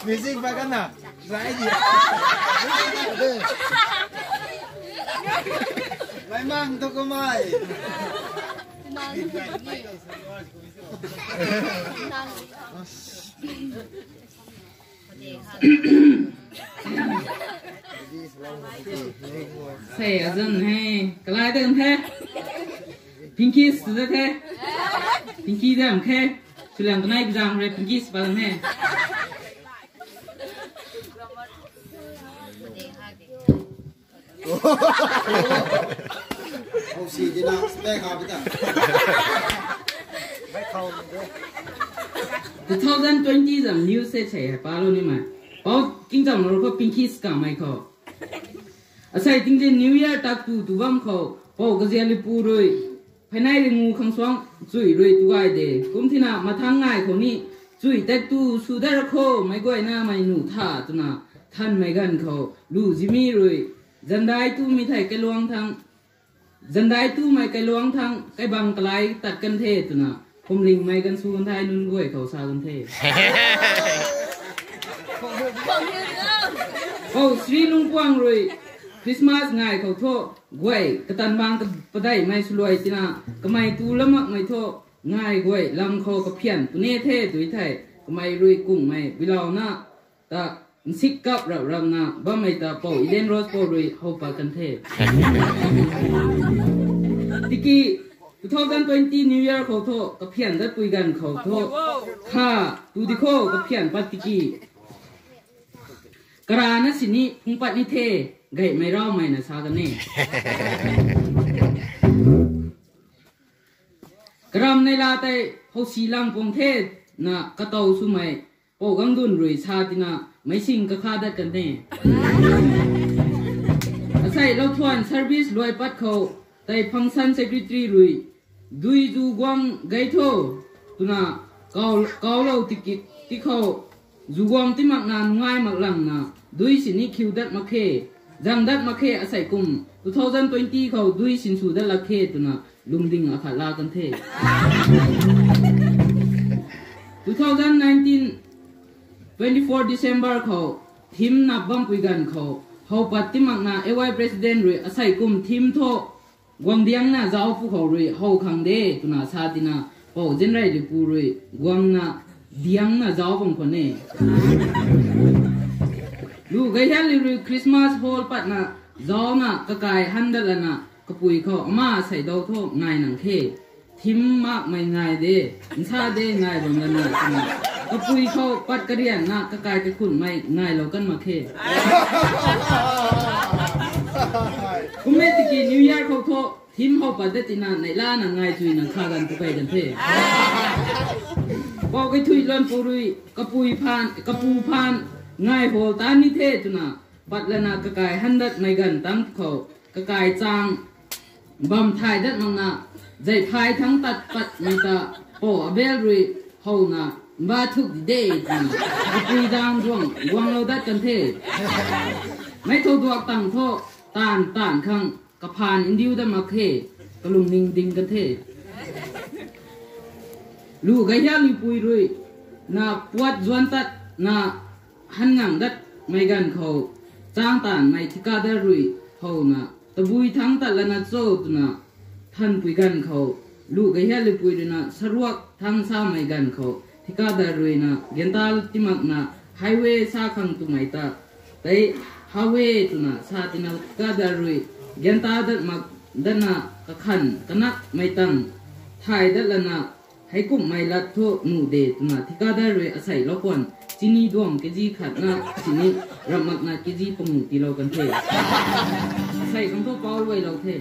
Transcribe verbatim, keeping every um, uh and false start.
Music ba ka na. Zai di. Mai mang tu ko mai. Sei azan he, kalai dam the. Pinky su da the. Pinky dam khe. Sulang kanai bizang re Pinky su pa dam he. Two thousand twenty zam news se chei hai pa lo ni mai. Pau king zam lo ko Pinky su ka mai ko. Asei tingzin New Year tak tu tu bam khou, pou kazia lipu rui, phainai ringu khang suang chui rui tu gai de. Kum thina mathang ngai khou ni, chui tak tu su da ra kho, mei guayna mei nu tha twna, than mei ganv khou, lu zimi rui, zandai tu mi thei kailuang thang, zandai tu mei kailuang thang, kaibang kalai tat kan the twna, pumling mei kan su kan thai nunc guay khou sa kan the. Pou Sri Lungpuang rui, Christmas ngai khou thu, guay, katan bang ka-, padeih mei swluai tina, kamei tu lamak mei thu, ngai guay, lam khou kaphian, tu ne the, tu thei, kamei rui kung mei, bilau na, ta, nsik kap rap rap na, bam mei ta pou, Eden Rose pou rui, hou pa kan the. Tiki, two thousand twenty New Year khou thu, kaphian dat pui ganv khou thu, kha, tu di kho, kaphian pat tiki. Karana sini phung pat ni the, gay mei rau mei na sa kan e. Karam nei la tei hou si lang pung the na katou sw mei, pou gang dun rui sa tina mei sing kakha dat kan e. Asei lou thuan service luai pat khou, tei function secretary rui, dui zu guang gay tho, twna kau, kau lou tiki, ti khou, zu guang ti mak na nungai mak lang na, dui sini khiu dat mak khe, zang dat mak khe asei kum, two thousand twenty khou dui sin su dat lak khe twna, lungding akhat la kan the. Two thousand nineteen, twenty-four December khou, thim na bam pui ganv khou, hou pat ti mak na A Y President rui asei kum thim tho, guang diang na zau pu khou rui hou khang de, twna sa tina, pou Zinrei Lipu rui, guang na, diang na zau bam khou ne. Lu gay hian li rui Christmas hall pat na, zau na, kakai han dat lana, kapui khou, ama sei dou tho, ngai nang khe. Thim mak mei ngai de, nsa de ngai bam lana, twna. Kapui khou, pat karian na, kakai kakhun mei, ngai lou kan mak khe. Kum e tiki New Year khou tho, thim hou pat de tina, nei la na ngai chui na kha gan tu kai gan the. Pou kai thui lon pu rui, kapui phaan, kapu phaan, ngai hol ta ni the twna, pat lana kakai han dat mei gan tang khou, kakai chang, bam thai dat mak na, zai thai thang tat pat mei ta, pou Abel rui, hou na, mba thuk di de twna, kapui dang duang, guang lou dat kan the. Mei tho duak tang tho, taanv taanv khang, kaphaan ndiu dat mak khe, kalung ning ding kan the. Lu gay hian li pui rui, na puat zuan tat na, han ngang dat mei ganv khou, chang taanv mei thikada rui, hou na, tabui thang tat lana cho twna, than pui ganv khou, lu gay hian li pui rui na, saruak thang sa mei ganv khou, thikada rui na, genta ti mak na, highway sa khang tu mei ta, tei, highway twna, sa tina, thikada rui, genta dat mak, dat na, kakhan, kanak mei tang, thai dat lana, hei kum mei lat tho nu de twna, thikada rui asei lou khwan, chini duang K G khat na, chini ram mak na K G pangu ti lou kan the. Asei kan tho pau luai lou the.